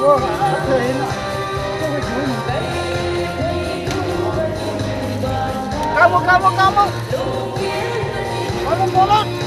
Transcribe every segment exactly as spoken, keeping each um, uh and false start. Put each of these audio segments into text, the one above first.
Come on, come on, come on. Come on, come on.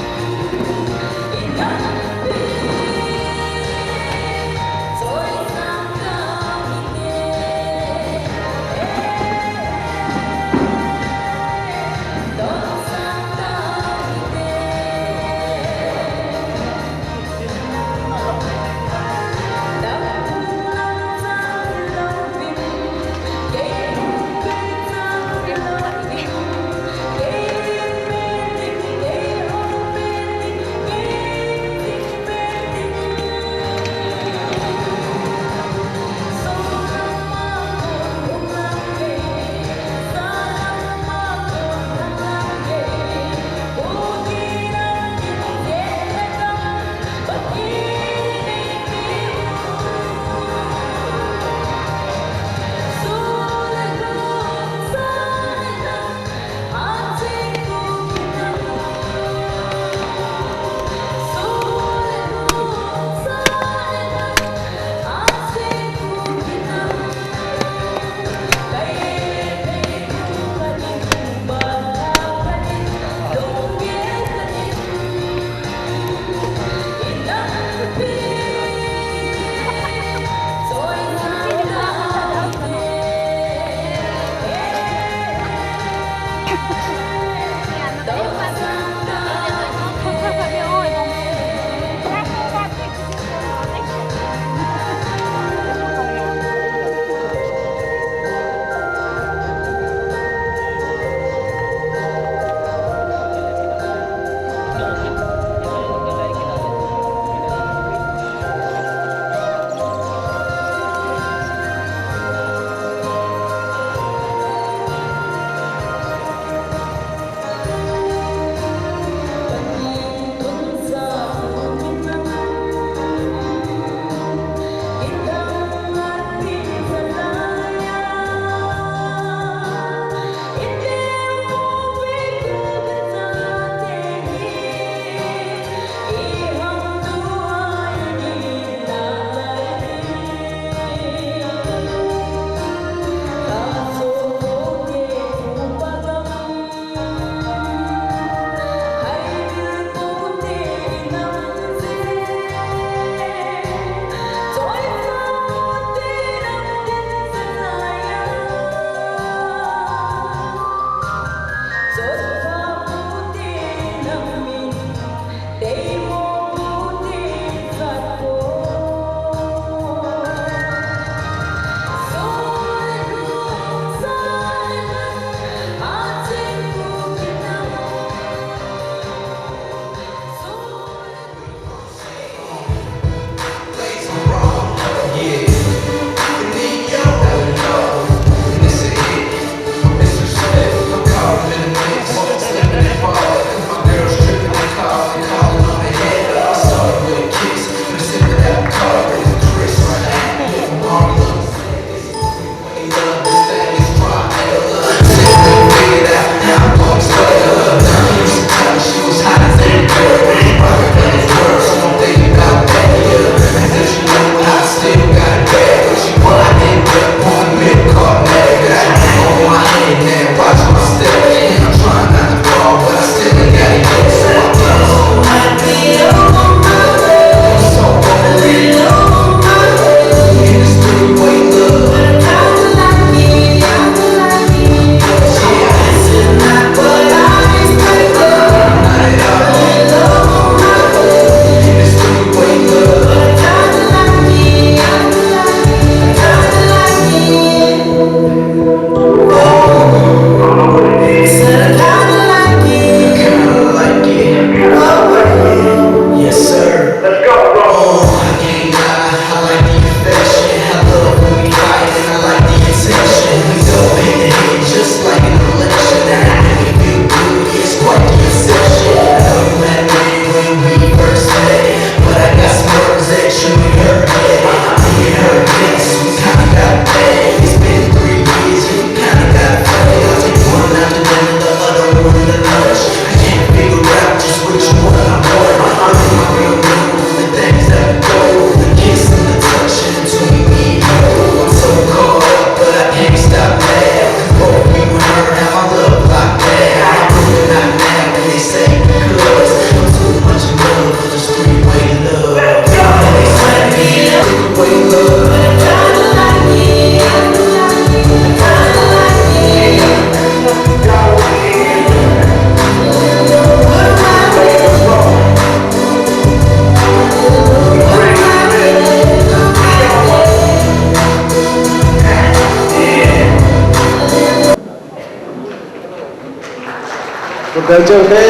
Kei cheu te,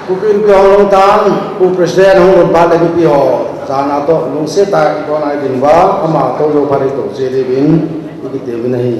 Kuki Inpi hung lhung tan, Pu President hung lhun phat le mipi ho, jana toh lungset tah a ikon a idin uva, ama toh jou phat itoh cheh diuvin, ikitepin ahi.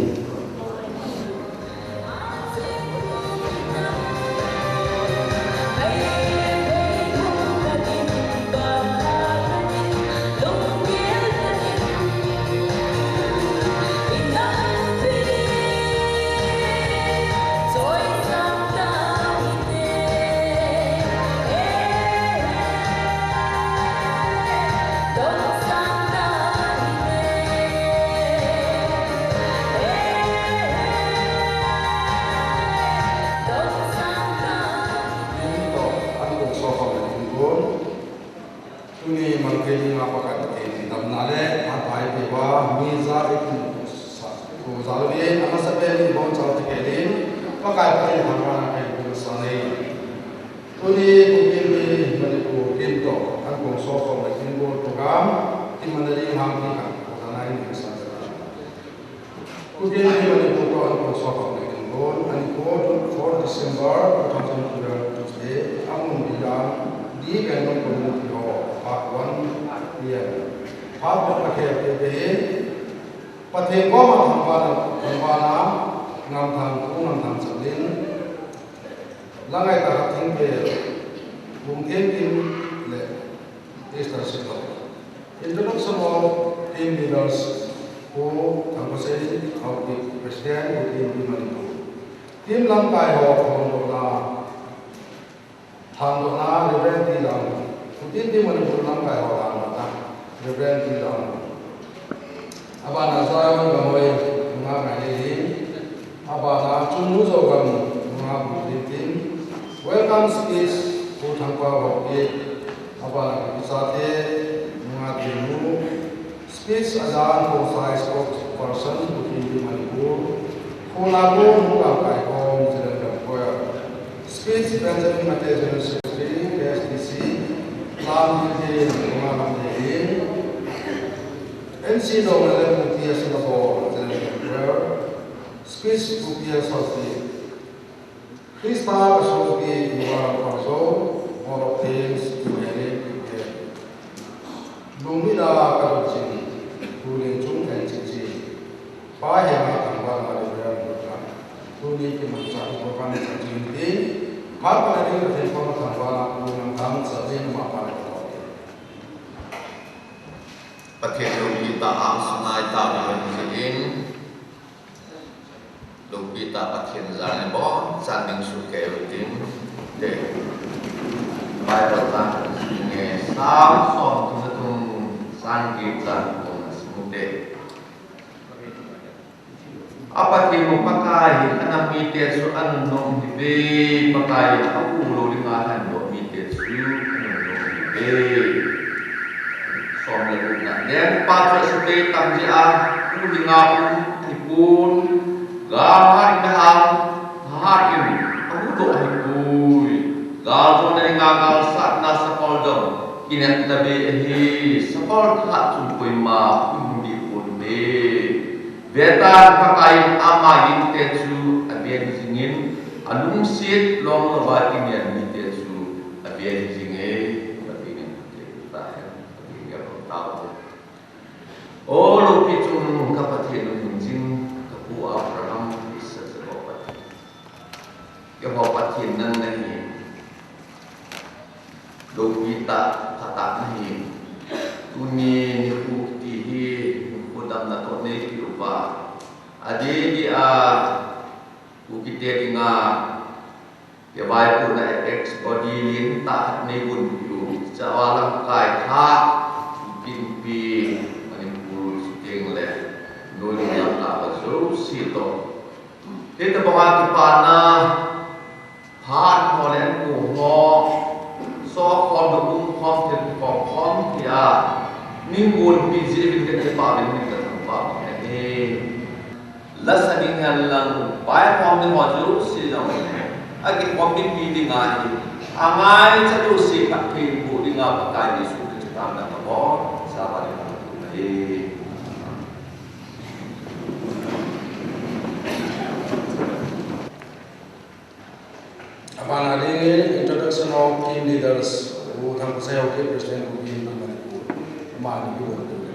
Tuni mang kei dinga Pakai Pathen in damna le phatthei eipeuva, mi ja eipusah u jal uvin, amasapen in ibonchauva kikhel in, Pakai Pathen thangvahna kahin pe masa e. Tuni Kuki Inpi Manipur team toh ankong sokhomna kinbol program, kimanna ding ham ti khat, kotana in masa. Kuki Inpi Manipur toh ankong sokhomna kinbol, ani ko, four December two thousand twelve, Tuesday, amun ding dan, D. Vendong Community Hall, Park one, P M. Park one, Pathen, Pathen, Pathen koma thangvahna, thangvahna, Ngamthang, Pu Ngamthang Chaplin, Langai Tathingpel, Bungthem Kim le Esther Sitto. Introduction of team leaders, Pu Thangkhosein Haokip, President, Kuki Inpi Manipur. Team lamkai ho phongdohna, phongdohna, Reverend T. Lamlun. Kuki Inpi Manipur lamkai ho phongdohna, Reverend T. Lamlun. Abana Zion Gamhoi, nunga Ngaineilen. Abana Chungnung Zogam, nunga Bungthem Kim. Welcome speech, Pu Thangpao Haokip. Abana Kuki Chathe, nunga Thingnung. Speech adan, Kosai spokesperson, Kuki Inpi Manipur. Khonakon, nunga Kaikhom, Zalengam Choir. Speech, Benjamin Mate, General Secretary, K S D C, Lam Hilden, nunga Lamdei in. M C Dongmel le Pu T S Labol, General Secretary. Speech, Pu P S Haokip. Christa kasopi, nunga Lamkhamjou, Hall of Fame, Pu Henry P K. Lungmit a kadot jing, Pu Lenchung N C C. Pa henga thangvahna le Reverend Pu Thang. Tuni kimanchah program chan jing tin. Phat pana ding Pathen koma thangvahna Pu Ngamthang Chaplin mama le Pathen loupi tah a sunga itaovin jingin. Loupi tah Pathen jana ibon chan ding suhkei utin. Te. Bible chang kasim inge, Psalm som thum le thum, chang get chan thum kasim ute. A Pathen u Pakai hi anam mite chu anunnom ahiuve, Pakai ahuhdoh lou dinga ahindoh mite chu anunnom ahiuve. Som le gupna. Lengpa chu asei tam jeh a, huhhinga um ahipon, gal hat in ahal, hat in ahuhdoh ahipoi. Galjona dinga galsatna sakol jong kinepna bei ahi, sakol thahat chun koima hung dih ponte. Vetan, Pakai in ama gingte chu aven jingin, alungset lom louva kinel mite chu aven jinge, Pathen in phatthei boh tahen, Pathen in phatthei boh tahen. O loupi chungnung ka Pathen, lunghin jing ka pu Abraham, Isaac, Jacob Pathen. Keiho Pathen nang nahi. Loupi tah, phatah nahi. Tuni nikho kiti hi, nikho damna toh neipeh uva. Adeh deh a, Kukite dinga, kivaipohna apex body lentah khat neigonpeh u. Chua lamkai thah, Kuki Inpi, Manipur, chuteng le, noi le gamlhah ho jouse toh. Hitobanga kipana, phat ho le ankong ho, sokhom le umkhom, thilkhom khom tia, neigonpeh jeh uvin kakipah uvin, kathangvah uvin ahi. Lasa ding hen lang, vaikhom ding ho jouse jong, akikhom mipi dinga hi, angaicha jouse phatthei boh dinga Pakai Jesu Christa min a kabonchauva ding ahi. Leaders, U Thangkasei Haokip, President, U P N P Manipur, amani kibol tou le.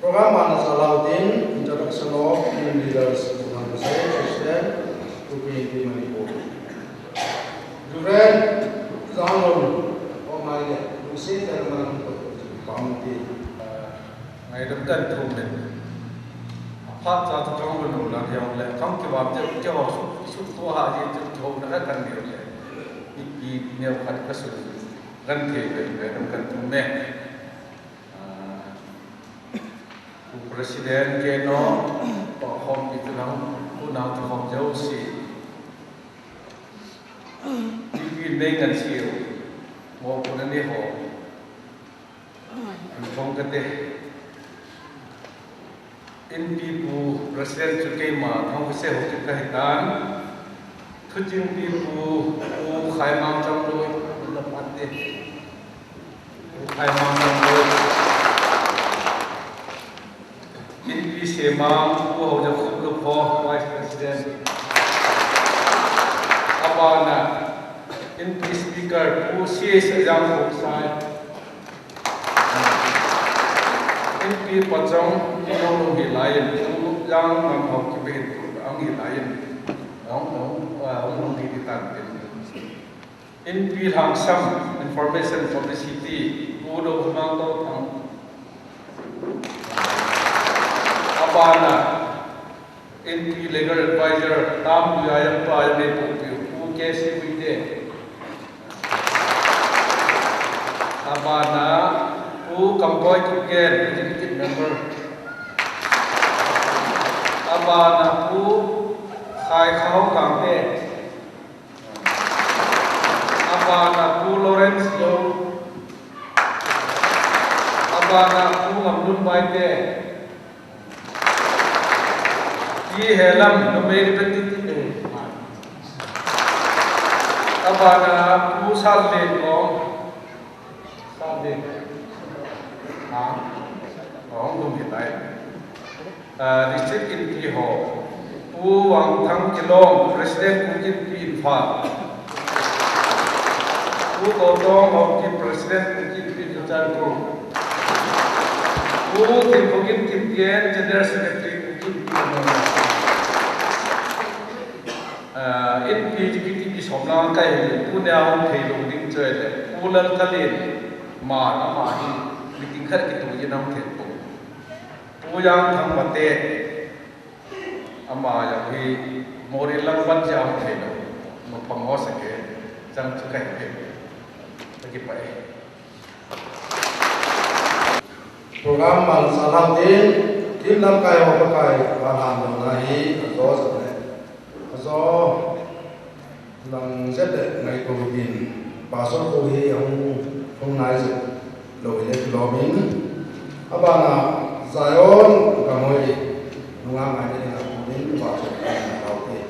Program mana chalou ding, introduction of team leaders, President, Reverend Janglun, Omai le, Lucy Termanang, Pamti. Ngaidam kan thum le. Aphat cha chu kang lou lang hiong le, kang kivam che, che ho su, su tu ha ji chu ho na kan ni le. Ipi neo khat ka su kan thei le, ngaidam kan thum le. Ah, Pu President kei no, pa khompi tu nang, tu nang tu khom jouse. Ipi nei ngan siu, mo pu na ni ho. An phong kate. Inpi pu President chu keima Thangkasei Haokip kahi tan. Thuchingpi Pu, Pu Khaimang Changloi, Pu Khaimang Changloi. Inpi Semang, Pu Haojam Khutlupho, Vice President. Abana, Inpi Speaker, Pu C S Ajang Khongsai. Inpi Pachong, Pu Nonglung hilai in, Pu Jang Ngam Haokip ahin, Pu Ang hilai in. Hung, hung, ah, hung, hung hi tan tin. Inpi Lhangsam, Information Publicity, Pu Dohumang Tothang. Abana, Inpi Legal Advisor, Tam Duyayam Pa Yame Pu Piu, Pu K C Uite. Abana, Pu Kamkoi Kipgen, Executive Member. Abana, Pu Khai Khao Kangte. Abana Pu Lawrence Lo. Abana Pu Ngamlun Baite. Ki helam numei representative. Abana Pu Sallen Kong. Sallen. Ha? Kong lum hilai. Ah, District Inpi ho, Pu Vangthang Kilong, President Kuki Inpi Imphal. Pu Kotong Haokip, President Kuki Inpi Churachandpur. Pu Thingphungin Kipgen, General Secretary Kuki Inpi Imphal. Ah, Inpi Executive Pi Somlang kai, Pu Neo Theilung ding choi le, Pu Lalthalin, ma, ama hi, meeting khat kituh jin ahung thei pon. Pu Jangthang Mate, ama jong hi Moreh lang ban jeh a ahung thei lou. Mapha mo seke, chang chu kahi ve. Kakipah e. Program man sa lam tin, tin lamkai ho Pakai, van ham lou na hi, ajo sa le. Ajo. Lang jep le ngaito tin, pastor pu hi ahung, hung nai jep lou hile kilom in. Abana Zion Gamhoi, nunga ngai le na pu tin, pastor pu tin,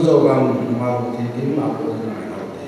Zogam Mabuti Kim, Apu Nai Hau Ti.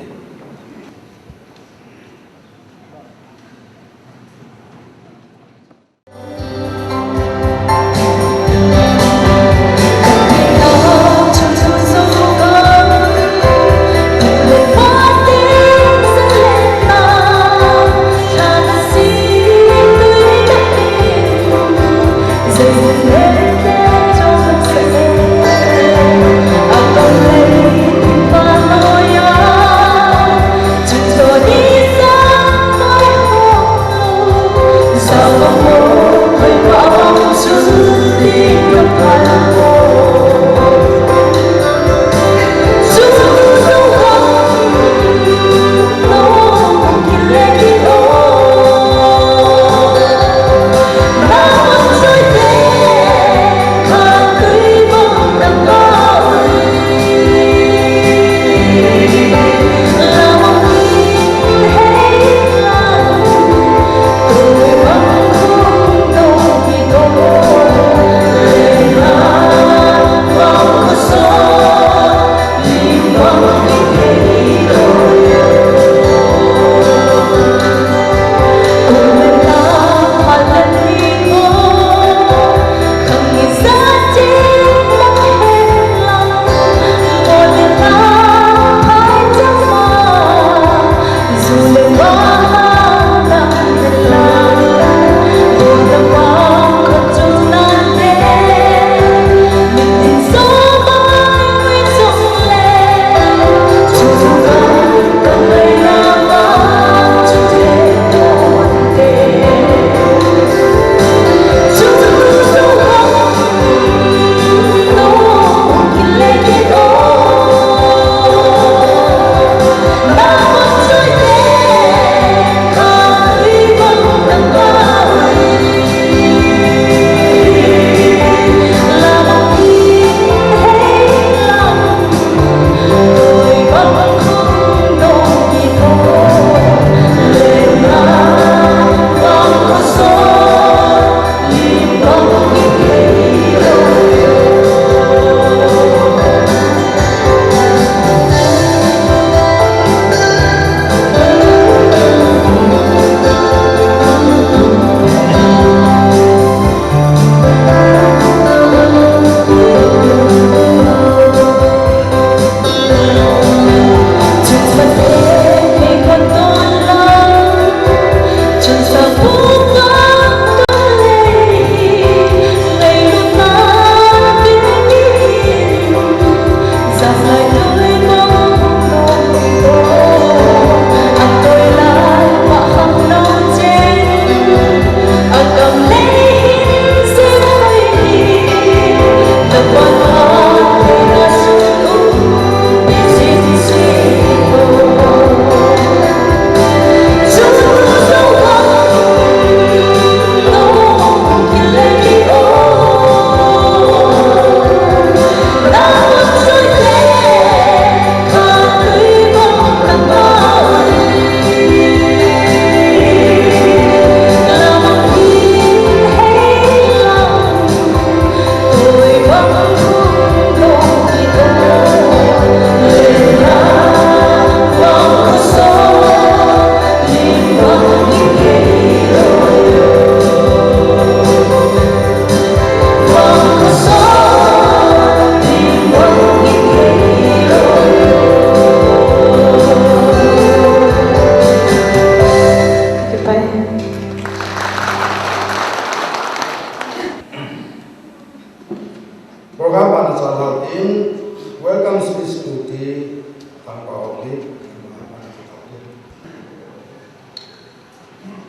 Program pana chalhah in, welcome speech to the Tangpa Aukip.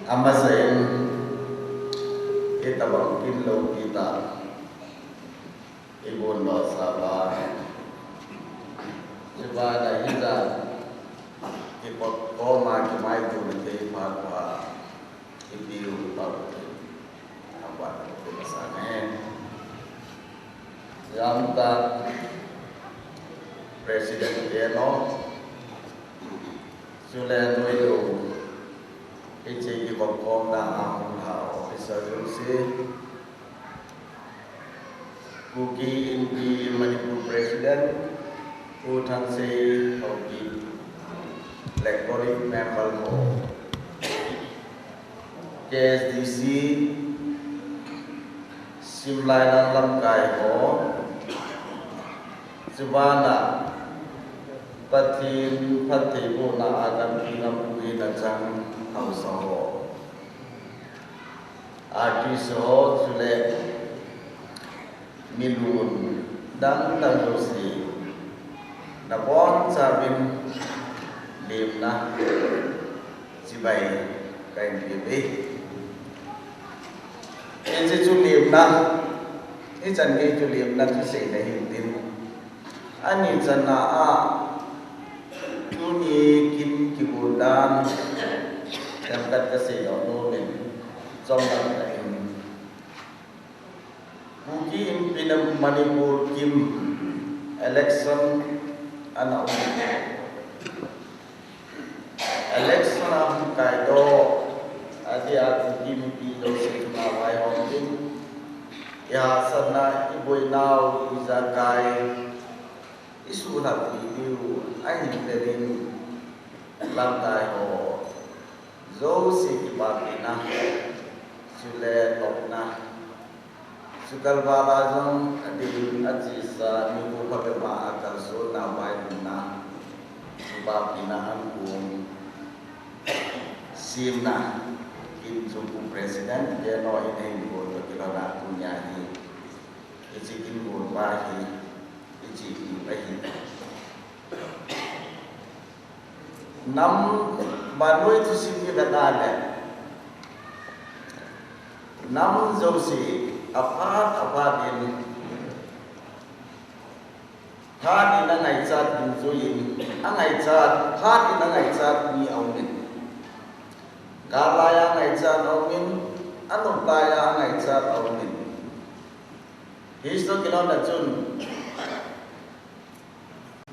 Amasain, itobang kin lou kita, ibon lo saba. Saba da hija, ipot koma kimai tu na kei pha pha. Ipi u pa u ti. Apa tu masa ne. Jam ta President Keno. Sule noi u. Ichi ki bom kom da a hung ha officer u si. Kuki Inpi Manipur President. Pu Thangsei Haokip, Electronic Member ho, K S D C, Simlai Lang lamkai ho, chubana Pathen phattheibohna a gamgi ngampu in achang haosa ho, artist ho chule milun dang dang jouse, nabonchauvin lemna chibai kahin peuve. Hiche chu lemna, hichan gei chu lemna thusei nahin tin. Ani channa a, tuni kin kigon dan, themkhat kasei doh nomin, chomlam kahin Kuki Inpi na Manipur kin election ana um. Election ahung kaidoh, adia Kuki Inpi jouse chunga vaihom ding, ihahsatna, iboinau, ijakai, isuhlhap diu ahin, lamkai ho jouse kipapina, chule topna, chukalvala jong adin achesa nikho phabep a akalsonna, vailhunna, kipapina ankong semna, kin chu Pu President Keno in ahin bol toh kilhon a tunia hi hiche kin gonpa hi ichepi ahi. Nam vannoi thusim ivet a le, nam jouse aphat aphat in, phat in angaichat dungjuiyin angaichat, phat in angaichat mi aumin, gal laiya angaichat aumin, anop laiya angaichat aumin. Hiche toh kilhonna chun,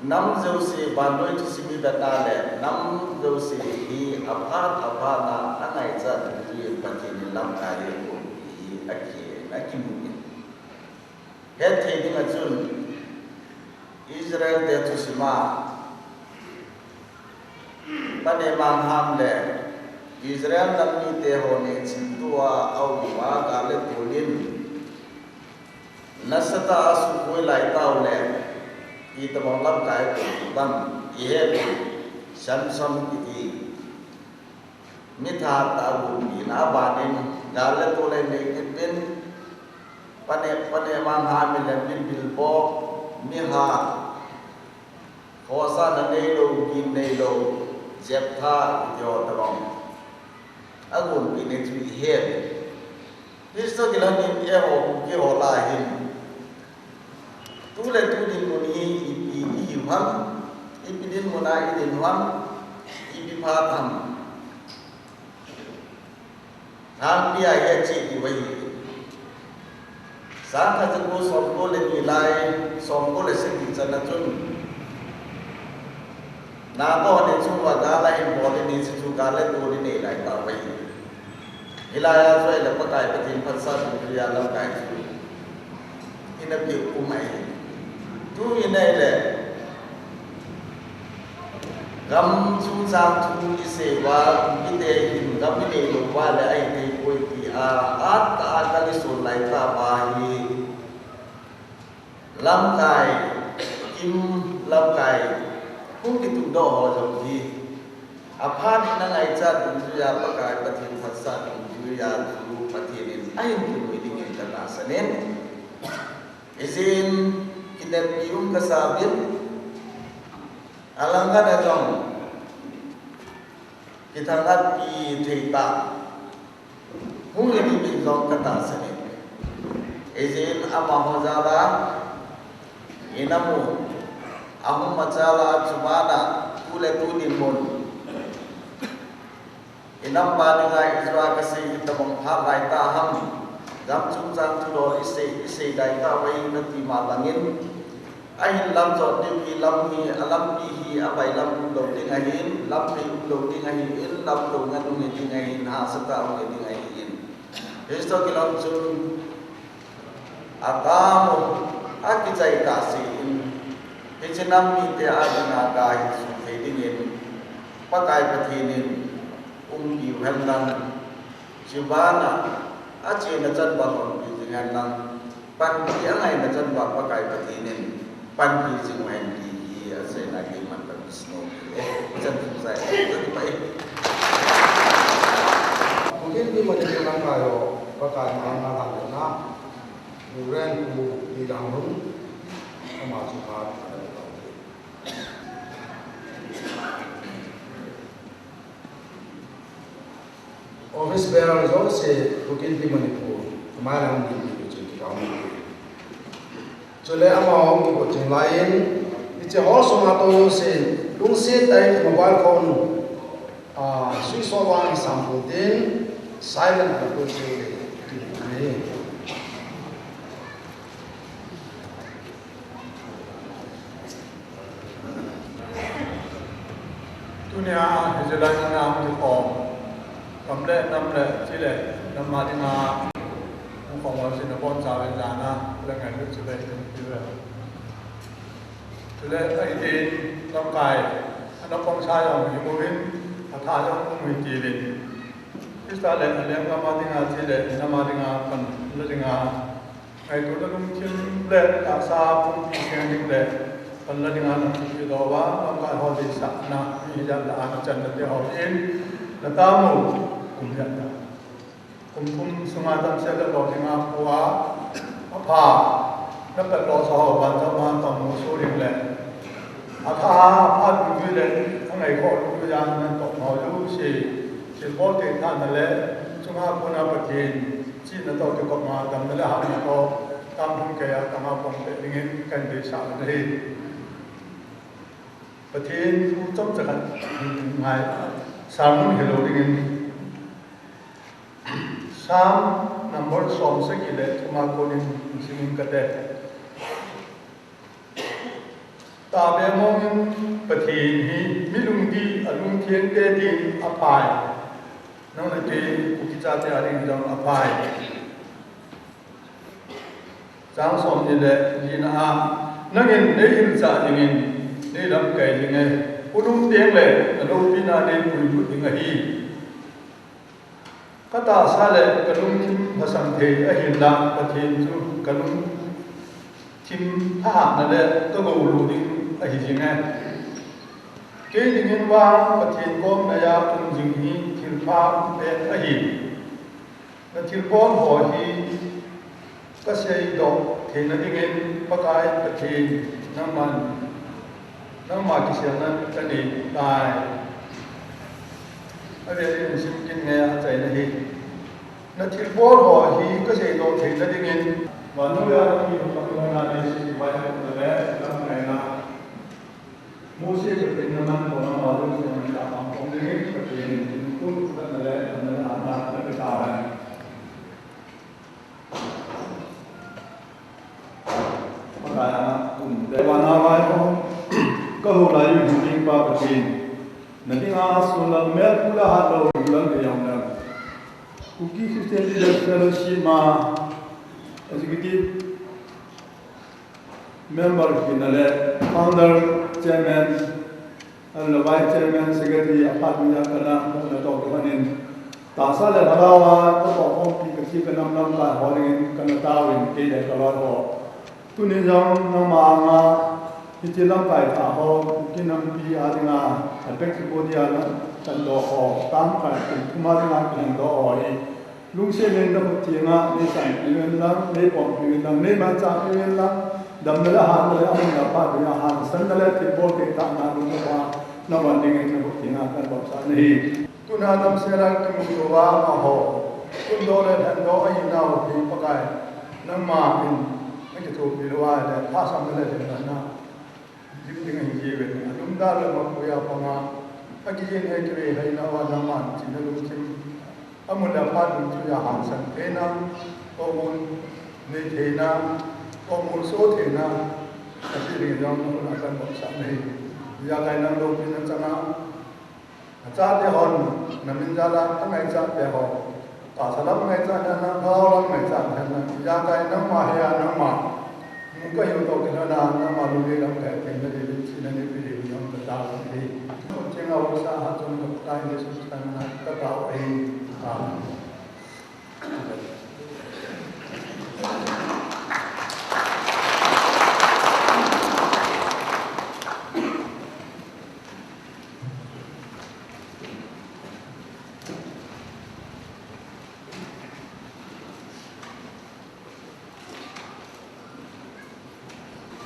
nam jouse, vannoi thusim ivet a le, nam jouse hi aphat aphat a angaichat dungjuiyin Pathen in lamkai hi agonpi hi akhen akimun. Hetthei dinga chun, Israel te thusim a, Pane Mangham le Israel nam mite ho neichim tua auva gal le tol in nasatah a asuhboi lai tau le, itobang lamkai agonpi ham ihet u, Samson kiti mi thahat tah agonpina abanin gal le tol anei kit in, Pane, Pane Mangham in le mibilbol, mihat, khohsahna neilou, gin neilou, Jephthah kiti ho tobang agonpina chu ihet. Hiche toh kilhon in eiho Kuki ho lah a hin, tu le tu dinmun hi ipi ihiu ham, ipi dinmun a idin u ham, ipi phat ham, lhangpi a ihetcheh diu ahi. Sangkhat jako somko le ni lai, somko le sagi channa chun, Nagaon in chunga gal ahin bol in, hiche chu gal le tol inei lai tauve. Hilai a chu ahile Pakai Pathen phatsah dungjuiya lamkai chu ina peh um ahi. Tuhin ahile gam chungchang thu isei uva, Kukite hin gam inei lou uva le ahithei poi tia hat tah a kal isol lai tauva hi, lamkai, kin lamkai hung kituhdoh ho jong hi, aphat in angaichat dungjuiya Pakai Pathen phatsah dungjuiya chu Pathen in ahin kinoi dingin katahsan in, hijeh in kineppi um kasauvin, alangkhat a jong kithangatpi thei tah hung hi dingin jong katahsan in. Hijeh in amaho jal a inamu ahung machal a, chuban a tu le tu dinmun, inam pa dinga ijo a kasei hi tobang phat lai tah ham, gam chungchang thudol isei, isei dai tauve nati ma bangin, ahin lam jot diu hi, lam hi, alampi hi abailam umlou ding ahin, lampi umlou ding ahin, lamlou ngen um hi ding ahin, hahsatah um hi ding ahin. Hiche toh kilhon chun, atamo, akichai kahsen, Hiche nam mite a dinga kahin suhthei dingin Pakai Pathen in umpiu hen lang, chubana achena chan uva umpi ding hen lang, panpi angaina chan uva Pakai Pathen in panpi jing uhen ti hi aseina keiman kahin seinom e. Chan chu sai, tuni pai. Bukit Tingmani Pu lamkai ho, Pakai ma nga lang na. Reverend Pu T. Langlung, ama chu phat. Office bearer jouse, Bukit Tingmani Pu, amai lang ding ding chu kipah e. Chule ama hung kigot jing laiyin, hiche hall sunga tou jouse, lungset tah in mobile phone, ah, switch off a isam pon tin, silent a tou chu, ti ahi. Tunia, hiche lai muna hung kikhom, gam le nam le, chi le, nam a dinga, hung khom ho china boncha uvin jana, le ngailut chibai, ti uve. Chule, ahi tin, lamkai, ana pangsa jong hi muvin, atha jong mu hi tiuvin. Christa le, alenggam a dinga, chi le, nam a dinga, pan la dinga, ngaituna lungthim le tahsa pumpi seng ding le panla dinga nang thupi doh uva, lamkai ho deisahna, mi hijat le ana channa te hon, natamu kum jat na. Kum thum sunga damsel le lolhinga pua, apha, napet losah ho banjom a tammu soh ding le. Atha, apha dungjuiya le, angaikhoh dungjuiya natoh ho jouse, thilbol theina le, chunga kona Pathen, chihna toh kikoma, damna le hatna toh, tam thum keiya tama pang peh dingin kahin deisah u ahi. Pathen thu chomcha khat ngai, sermon hilou dingin. Psalm number som sagi le thum a konin siming kate. Tahbeh mongin Pathen hi mi lungdih a lungtheng te din aphai. Nang le kei Kuki chate a ding jong aphai. Chang som ni le lina a, nangin neihilchah dingin, neilamkai ding e, khonung teng le naloupina neipuilut ding ahi. Katahsa le kalungthim lhasam thei ahinla, Pathen chu kalungthim thahatna le kagou lou ding ahi jing e. Kei dingin vang Pathen kom naiya um jing hi thilpha pen ahi. Nathilbol ho hi kaseidoh theina dingin Pakai Pathen nangman, nangma kiselna kanei tai. Avel in simkit nge achaina hi. Nathilbol ho hi kaseidoh theina dingin. Vannoi a um Pakai nangma neisih vai na le lamkaina. Mose Pathen in aman kona Moses in aman kona pang kong dingin Pathen in kun kutna le, kutna le ana na pe ta hai. Pakai a kum te vana vai ho. Ka ho lai u hing pa Pathen. Na dinga sun lang mel pula hat lo lang de yong lang. Kuki Christian Leaders Fellowship ma executive member kiti na le, founder, chairman, and vice chairman, secretary, aphat mi a kana muna toh kihonin. Tahsa le lhagao a, katoh khompi kati kanam lamkai ho dingin kana taovin kei le kaloiho. Tuni jong nangma anga, hiche lamkai thah ho, Kuki nampi a dinga, apex body a na, kandoh ho, tamkai, kum thum a dinga, kandoh ho hi. Lungset in nakhut thenga neisanpeh uvin lang, neipompi uvin lang, neimangchah uvin lang, damna le hatna le amun aphat ding a hangsanna le thilbol theitahna lungna pa, navan dingin nakhut thenga kanbapsah nahi. Tuna damsel a kimu louva amaho, tundoh le lhendoh ahinau hi Pakai, nangma in nakithopi louva le, lhahsamna le lhendohna lim ding ahi jiuvin, alungdal le mapuia panga, akijin hei kivei hei nauva nangman chihna lungthim, amun le aphat lungthim a hangsan theina, tohgon nei theina, tohgon so theina, ache ding jong nakhut a kanbapsah nahi. Hijeh a nang loupina changa, nachate hon, namin jal a angaichat te ho, tahsa lam ngaichat hen lang, lhagao lam ngaichat hen lang, hijeh a nangma hi a nangma Ka hiu to kina na, na ma lu le lam ka te na le le chi na le pi le ni am ka ta le. Ko che nga u sa ha chon ka ta ni su sa na ka ta o ai. Amen.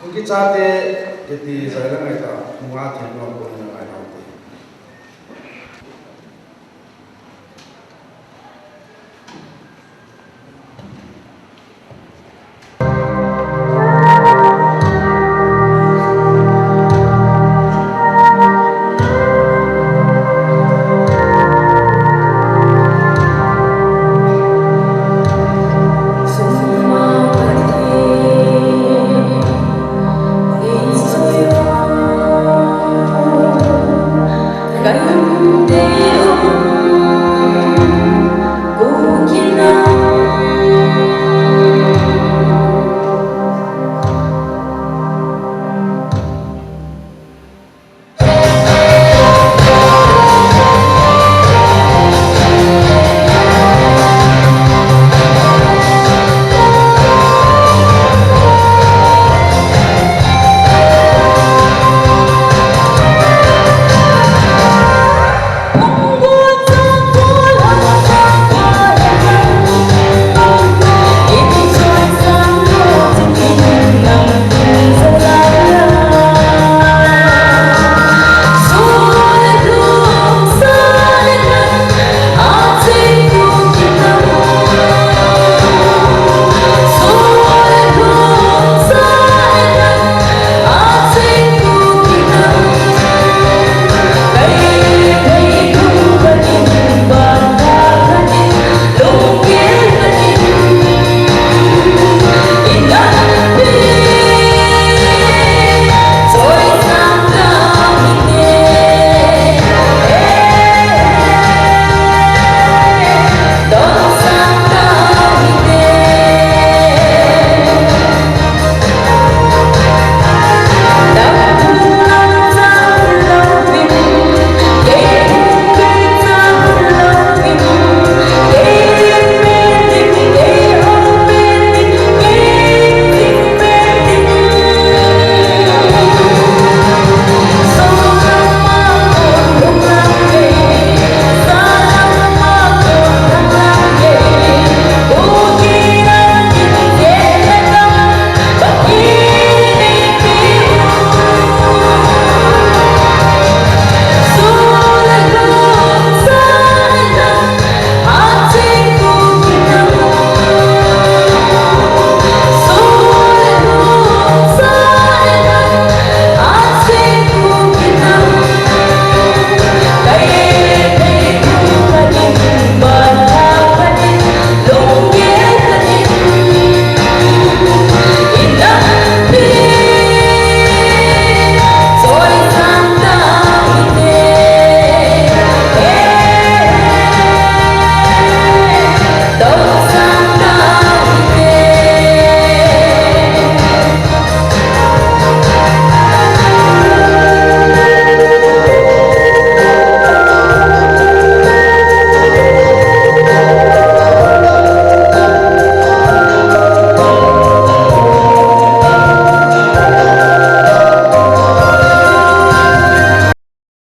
Kuki chate, kiti jai la ngai ta, nunga thim lo ko na ngai ta te.